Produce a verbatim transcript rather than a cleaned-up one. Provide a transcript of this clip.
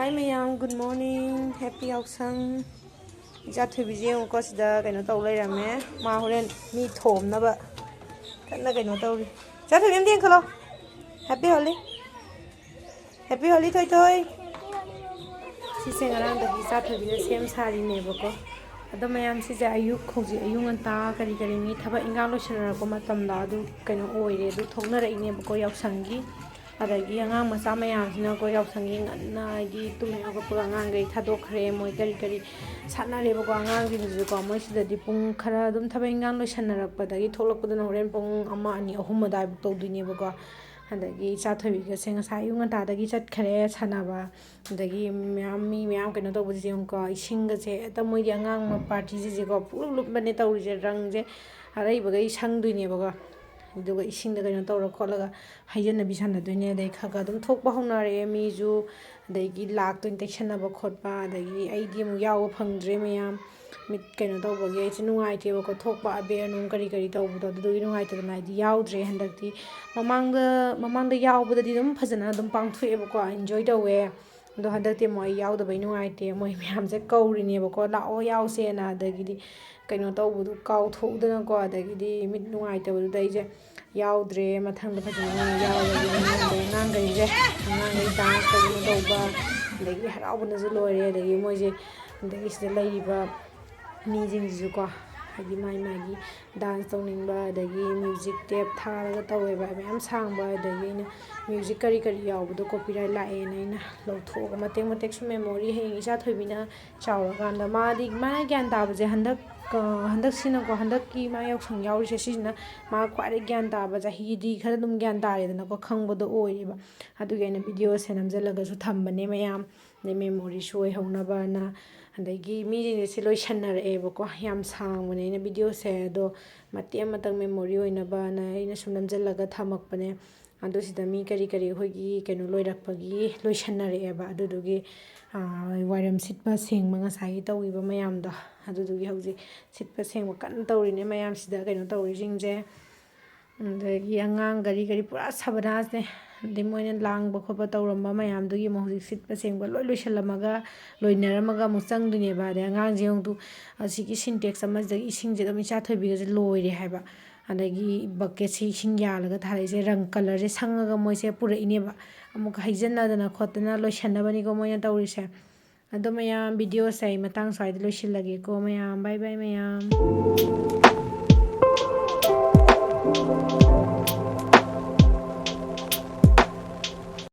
Hi ꯃꯌꯥꯝ, good morning, happy ꯌꯥꯎꯁꯪ꯫ ꯏꯆꯥ ꯊꯣꯏꯕꯤꯁꯦ ꯌꯦꯡꯉꯨꯀꯣ, ꯁꯤꯗ ꯀꯩꯅꯣ ꯇꯧ ꯂꯩꯔꯝꯃꯦ꯫ ꯃꯥ ꯍꯣꯔꯦꯟ ꯃꯤ ꯊꯣꯝꯅꯕ ꯀꯟꯅ ꯀꯩꯅꯣ ꯇꯧꯔꯤ꯫ ꯏꯆꯥ ꯊꯣꯏꯕꯤ ꯑꯝꯇ ꯌꯦꯡꯈꯠꯂꯣ꯫ Happy Holi꯫ Happy Holi, ꯊꯣꯏ ꯊꯣꯏ꯫ ꯁꯤꯁꯦ ꯉꯔꯥꯡꯗꯒꯤ ꯏꯆꯥ ꯊꯣꯏꯕꯤꯅ ꯁꯦꯝ ꯁꯥꯔꯤꯅꯦꯕꯀꯣ꯫ ꯑꯗꯣ ꯃꯌꯥꯝ, ꯁꯤꯁꯦ ꯑꯌꯨꯛ, ꯍꯧꯖꯤꯛ ꯑꯌꯨꯛ ꯉꯟꯇꯥ ꯀꯔꯤ ꯀꯔꯤ ꯃꯤ ꯊꯕꯛ ꯏꯟꯈꯥꯡ ꯂꯣꯏꯁꯟꯅꯔꯛꯄ ꯃꯇꯝꯗ ꯑꯗꯨ ꯀꯩꯅꯣ ꯑꯣꯏꯔꯦ, ꯑꯗꯨ ꯊꯣꯛꯅꯔꯛꯏꯅꯦꯕꯀꯣ ꯌꯥꯎꯁꯪꯒꯤ꯫ ꯑꯗꯒꯤ ꯑꯉꯥꯡ ꯃꯆꯥ ꯃꯌꯥꯝꯁꯤꯅꯀꯣ ꯌꯥꯎꯁꯪꯒꯤ ꯉꯟꯅ, ꯍꯥꯏꯗꯤ ꯇꯨꯝ ꯍꯦꯛ ꯍꯧꯒꯠꯄꯒ ꯑꯉꯥꯡꯈꯩ ꯊꯥꯗꯣꯛꯈ꯭ꯔꯦ, ꯃꯣꯏ ꯀꯔꯤ ꯀꯔꯤ ꯁꯥꯟꯅꯔꯦꯕꯀꯣ꯫ ꯑꯉꯥꯡꯁꯤꯡꯁꯤꯁꯨꯀꯣ, ꯃꯣꯏ ꯁꯤꯗꯗꯤ ꯄꯨꯡ ꯈꯔ ꯑꯗꯨꯝ ꯊꯕꯛ ꯏꯟꯈꯥꯡ ꯂꯣꯏꯁꯟꯅꯔꯛꯄꯗꯒꯤ ꯊꯣꯛꯂꯛꯄꯗꯨꯅ ꯍꯣꯔꯦꯟ ꯄꯨꯡ ꯑꯃ, ꯑꯅꯤ, ꯑꯍꯨꯝ ꯑꯗꯨꯋꯥꯏꯐꯥꯎ ꯇꯧꯗꯣꯏꯅꯦꯕꯀꯣ꯫ ꯑꯗꯒꯤ ꯏꯆꯥ ꯊꯣꯏꯕꯤꯒꯁꯦ ꯉꯁꯥꯏ ꯑꯌꯨꯛ ꯉꯟꯇꯥꯗꯒꯤ ꯆꯠꯈ꯭ꯔꯦ ꯁꯥꯟꯅꯕ꯫ ꯑꯗꯒꯤ ꯃꯌꯥꯝ, ꯃꯤ ꯃꯌꯥꯝ ꯀꯩꯅꯣ ꯇꯧꯕꯁꯤꯁꯦ ꯌꯦꯡꯉꯨꯀꯣ, ꯏꯁꯤꯡꯒꯁꯦ ꯍꯦꯛꯇ ꯃꯣꯏꯗꯤ ꯑꯉꯥꯡ ꯄꯥꯔꯇꯤꯁꯤꯡꯁꯦꯀꯣ ꯄꯨꯂꯨꯞ ꯂꯨꯞꯄꯅꯦ ꯇꯧꯔꯤꯁꯦ, ꯔꯪꯁꯦ ꯑꯔꯩꯕꯈꯩ ꯁꯪꯗꯣꯏꯅꯦꯕꯀꯣ꯫ ꯑꯗꯨꯒ ꯏꯁꯤꯡꯗ ꯀꯩꯅꯣ ꯇꯧꯔ ꯈꯣꯠꯂꯒ ꯍꯩꯖꯟꯅꯕꯤ ꯁꯥꯟꯅꯗꯣꯏꯅꯦ꯫ ꯑꯗꯩ ꯈꯔ ꯈꯔ ꯑꯗꯨꯝ ꯊꯣꯛꯄ ꯍꯧꯅꯔꯛꯑꯦ ꯃꯤꯁꯨ, ꯑꯗꯒꯤ ꯂꯥꯛꯇꯣꯏꯅꯤ ꯇꯩꯁꯟꯅꯕ ꯈꯣꯠꯄ꯫ ꯑꯗꯒꯤ ꯑꯩꯗꯤ ꯑꯃꯨꯛ ꯌꯥꯎꯕ ꯐꯪꯗ꯭ꯔꯦ ꯃꯌꯥꯝ, ꯃꯤꯠ ꯀꯩꯅꯣ ꯇꯧꯕꯒꯤ ꯑꯩꯁꯦ ꯅꯨꯡꯉꯥꯏꯇꯦꯕꯀꯣ, ꯊꯣꯛꯄ ꯑꯕꯦꯔ ꯅꯨꯡ ꯀꯔꯤ ꯀꯔꯤ ꯇꯧꯕꯗꯣ ꯑꯗꯨꯗꯨꯒꯤ ꯅꯨꯡꯉꯥꯏꯇꯗꯅ ꯑꯩꯗꯤ ꯌꯥꯎꯗ꯭ꯔꯦ ꯍꯟꯗꯛꯇꯤ꯫ ꯃꯃꯥꯡꯗ, ꯃꯃꯥꯡꯗ ꯌꯥꯎꯕꯗꯗꯤ ꯑꯗꯨꯝ ꯐꯖꯅ ꯑꯗꯨꯝ ꯄꯥꯡꯊꯣꯛꯑꯦꯕꯀꯣ, ꯏꯟꯖꯣꯏ ꯇꯧꯋꯦ꯫ ꯑꯗꯣ ꯍꯟꯗꯛꯇꯤ ꯑꯃꯨꯛ ꯑꯩ ꯌꯥꯎꯗꯕꯩ ꯅꯨꯡꯉꯥꯏꯇꯦ꯫ ꯃꯣꯏ ꯃꯌꯥꯝꯁꯦ ꯀꯧꯔꯤꯅꯦꯕꯀꯣ, "ꯂꯥꯛꯑꯣ, ꯌꯥꯎꯁꯦꯅ"꯫ ꯑꯗꯒꯤꯗꯤ ꯀꯩꯅꯣ ꯇꯧꯕꯗꯣ ꯀꯥꯎꯊꯣꯛꯎꯗꯅꯀꯣ, ꯑꯗꯒꯤꯗꯤ ꯃꯤꯠ ꯅꯨꯡꯉꯥꯏꯇꯕꯗꯨꯗ ꯑꯩꯁꯦ ꯌꯥꯎꯗ꯭ꯔꯦ꯫ ꯃꯊꯪꯗ ꯐꯖꯅ ꯑꯣꯏꯅ ꯌꯥꯎꯔꯒꯦ꯫ ꯑꯉꯥꯡꯈꯩ, ꯑꯉꯥꯡꯈꯩ ꯗꯥꯟꯁ ꯇꯧꯕꯅ ꯇꯧꯕ, ꯑꯗꯒꯤ ꯍꯔꯥꯎꯕꯅꯁꯨ ꯂꯣꯏꯔꯦ꯫ ꯑꯗꯒꯤ ꯃꯣꯏꯁꯦ, ꯑꯗꯒꯤ ꯁꯤꯗ ꯂꯩꯔꯤꯕ ꯃꯤꯁꯤꯡꯁꯤꯁꯨꯀꯣ, ꯍꯥꯏꯗꯤ ꯃꯥꯏ ꯃꯥꯒꯤ ꯗꯥꯟꯁ ꯇꯧꯅꯤꯡꯕ, ꯑꯗꯒꯤ ꯃ꯭ꯌꯨꯖꯤꯛ ꯇꯦꯞ ꯊꯥꯔꯒ ꯇꯧꯋꯦꯕ, ꯃꯌꯥꯝ ꯁꯥꯡꯕ꯫ ꯑꯗꯒꯤ ꯑꯩꯅ ꯃ꯭ꯌꯨꯖꯤꯛ ꯀꯔꯤ ꯀꯔꯤ ꯌꯥꯎꯕꯗꯣ ꯀꯣꯄꯤꯔꯥꯏꯠ ꯂꯥꯛꯑꯦꯅ ꯑꯩꯅ ꯂꯧꯊꯣꯛꯑꯒ ꯃꯇꯦꯛ ꯃꯇꯦꯛ ꯁꯨꯝ ꯃꯦꯃꯣꯔꯤ, ꯍꯌꯦꯡ ꯏꯆꯥ ꯊꯣꯏꯕꯤꯅ ꯆꯥꯎꯔꯀꯥꯟꯗ ꯃꯥꯗꯤ, ꯃꯥꯅ ꯒ꯭ꯌꯥꯟ ꯇꯥꯕꯁꯦ ꯍꯟꯗꯛ, ꯑ, ꯍꯟꯗꯛꯁꯤꯅꯀꯣ, ꯍꯟꯗꯛꯀꯤ ꯃꯥ ꯌꯥꯎꯁꯪ ꯌꯥꯎꯔꯤꯁꯦ ꯁꯤꯁꯤꯅ ꯃꯥ ꯈ꯭ꯋꯥꯏꯗꯒꯤ ꯒ꯭ꯌꯥꯟ ꯇꯥꯕ, ꯆꯍꯤꯗꯤ ꯈꯔ ꯑꯗꯨꯝ ꯒ꯭ꯌꯥꯟ ꯇꯥꯔꯦꯗꯅꯀꯣ, ꯈꯪꯕꯗꯣ ꯑꯣꯏꯔꯦꯕ꯫ ꯑꯗꯨꯒꯤ ꯑꯩꯅ ꯚꯤꯗꯤꯑꯣꯁꯦ ꯅꯝꯁꯤꯜꯂꯒꯁꯨ ꯊꯝꯕꯅꯦ ꯃꯌꯥꯝ, ꯑꯗꯩ ꯃꯦꯃꯣꯔꯤꯁꯨ ꯑꯣꯏꯍꯧꯅꯕꯅ꯫ ꯑꯗꯒꯤ ꯃꯤꯁꯤꯡꯁꯦ ꯁꯤ ꯂꯣꯏꯁꯟꯅꯔꯛꯑꯦꯕꯀꯣ, ꯌꯥꯝ ꯁꯥꯡꯕꯅꯦ ꯑꯩꯅ ꯚꯤꯗꯤꯑꯣꯁꯦ, ꯑꯗꯣ ꯃꯇꯦꯛ ꯑꯃꯇꯪ ꯃꯦꯃꯣꯔꯤ ꯑꯣꯏꯅꯕꯅ ꯑꯩꯅ ꯁꯨꯝ ꯅꯝꯁꯤꯜꯂꯒ ꯊꯝꯃꯛꯄꯅꯦ꯫ ꯑꯗꯨ ꯁꯤꯗ ꯃꯤ ꯀꯔꯤ ꯀꯔꯤ ꯑꯩꯈꯣꯏꯒꯤ ꯀꯩꯅꯣ ꯂꯣꯏꯔꯛꯄꯒꯤ ꯂꯣꯏꯁꯟꯅꯔꯛꯑꯦꯕ꯫ ꯑꯗꯨꯗꯨꯒꯤ, ꯑꯥ, ꯋꯥꯏꯔꯝ ꯁꯤꯠꯄ ꯁꯦꯡꯕ ꯉꯁꯥꯏꯒꯤ ꯇꯧꯈꯤꯕ ꯃꯌꯥꯝꯗꯣ, ꯑꯗꯨꯗꯨꯒꯤ ꯍꯧꯖꯤꯛ ꯁꯤꯠꯄ ꯁꯦꯡꯕ ꯀꯟꯅ ꯇꯧꯔꯤꯅꯦ ꯃꯌꯥꯝꯁꯤꯗ ꯀꯩꯅꯣ ꯇꯧꯔꯤꯁꯤꯡꯁꯦ꯫ ꯑꯗꯒꯤ ꯑꯉꯥꯡ ꯒꯥꯔꯤ ꯒꯥꯔꯤ ꯄꯨꯔꯥ ꯁꯕꯅꯥꯁꯅꯦ꯫ ꯑꯗꯩ ꯃꯣꯏꯅ ꯂꯥꯡꯕ ꯈꯣꯠꯄ ꯇꯧꯔꯝꯕ ꯃꯌꯥꯝꯗꯨꯒꯤ ꯑꯃꯨꯛ ꯍꯧꯖꯤꯛ ꯁꯤꯠꯄ ꯁꯦꯡꯕ ꯂꯣꯏ ꯂꯣꯏꯁꯤꯜꯂꯝꯃꯒ ꯂꯣꯏꯅꯔꯝꯃꯒ ꯑꯃꯨꯛ ꯆꯪꯗꯣꯏꯅꯦꯕ꯫ ꯑꯗꯩ ꯑꯉꯥꯡꯁꯦ ꯑꯃꯨꯛ ꯑꯁꯤꯒꯤ ꯁꯤꯟꯇꯦꯛꯁ ꯑꯃꯁꯤꯗꯒꯤ ꯏꯁꯤꯡꯁꯦ ꯑꯗꯨꯝ ꯏꯆꯥ ꯊꯣꯏꯕꯤꯒꯁꯦ ꯂꯣꯏꯔꯦ ꯍꯥꯏꯕ꯫ ꯑꯗꯒꯤ ꯕꯛꯀꯦꯠꯁꯦ ꯏꯁꯤꯡ ꯌꯥꯜꯂꯒ ꯊꯥꯔꯛꯏꯁꯦ, ꯔꯪ ꯀꯂꯔꯁꯦ ꯁꯪꯉꯒ ꯃꯣꯏꯁꯦ ꯄꯨꯔꯛꯏꯅꯦꯕ꯫ ꯑꯃꯨꯛ ꯍꯩꯖꯤꯟꯅꯗꯅ ꯈꯣꯠꯇꯅ ꯂꯣꯏꯁꯟꯅꯕꯅꯤꯀꯣ ꯃꯣꯏꯅ ꯇꯧꯔꯤꯁꯦ꯫ ꯑꯗꯣ ꯃꯌꯥꯝ, ꯚꯤꯗꯤꯑꯣꯁꯦ ꯑꯩ ꯃꯇꯥꯡ ꯁ꯭ꯋꯥꯏꯗ ꯂꯣꯏꯁꯤꯜꯂꯒꯦꯀꯣ ꯃꯌꯥꯝ꯫ ꯕꯥꯏ ꯕꯥꯏ ꯃꯌꯥꯝ꯫